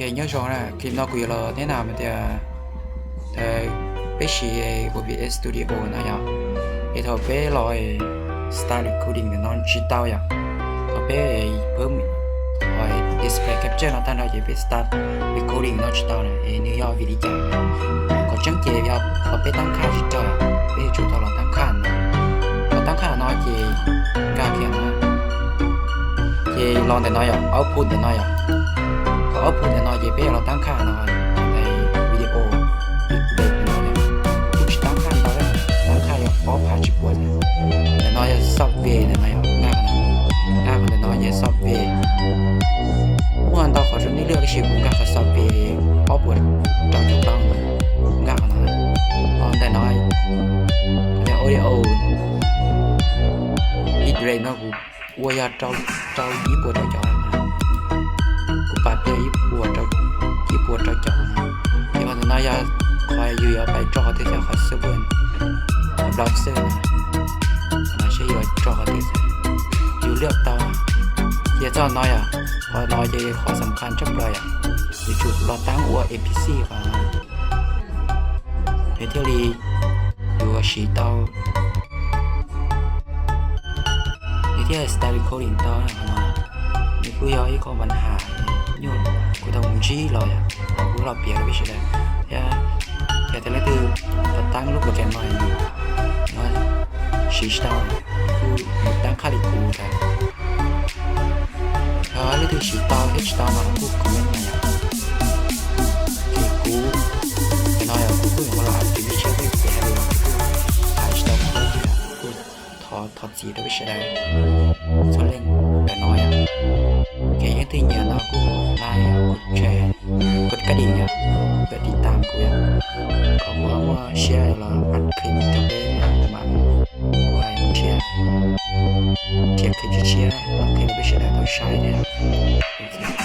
Nyob zoo na, clip no kuv yuav los teb hais tias peb siv O B S Studio no yom, es thaum peb los start recording ntawm no tsis tau yom. Thaum peb pab display capture no tag nrho ces peb start recording no tsis tau na, es nws yog vim li cas? Qhov tseeb ces yog qhov peb tab khaj tsis raug, peb yuav tsum tau los tab khaj no. Los tab khaj no ces nkag kiag no, ces los ntawm no yom, output ntawm no yom. Qhov output ntawm no ces peb yuav los tab khaj no, video update ntawm no yom. Kuj tsis tab khaj ntau, tab khaj yog ob phav tsib puas. Ntawm no yog software ntawm no yom, nkag qhov no, nkag qhov ntawm no yog software. Muaj ntau qhov zoo nej lwaj tab sis kuv nkag qhov software ob puas rau caum plaub no, kuv nkag qhov no. Ho ntawm no yog audio, bitrate no kuv ua yog rau ib puas rau caum, kuv pab tias ib puas rau, ib puas rau caum. Ces qhov ntawm no yog qhov yus yuav pais tso qhov twg, qhov server, qhov browser no, qhov no seb yuav tso qhov twg, yus lwaj tau. Ces txog no yom, qhov no ces qhov xam khas tshaj plaws yom, yuav tsum los tab ua A P C qhov no, nws thiaj li yuav siv tau, nws thiaj start recording tau na. Qhov no nws kuj yog ib qho npa has nyuaj, kuv tau mus ntsib los yom, kuv los piav rau peb sawv daws thiab. Yog tias leej twg los tab lub program no, no siv tsis tau, kuj mus tab khaj li kuv ntawd. Yog leej twg siv tau thiab tsis tau no los kuj comment no yom. Ces kuv, nim no yog kuv kuj yuav los hais rau peb sawv daws tias kuv hais tsis tau qhov no, kuj thov, thov txim rau peb sawv daws txhua leej ntawm no yom. Ces leej twg nyiam no kuj like, kuj share, kuj kab ding yom, kuj tiv tam kuv yom, kom kuv muaj siab los ua clip rau peb mam, kuv hais nrhiav, nrhiav clip tshiab tshiab los qhia rau peb sawv daws tau saib thiab.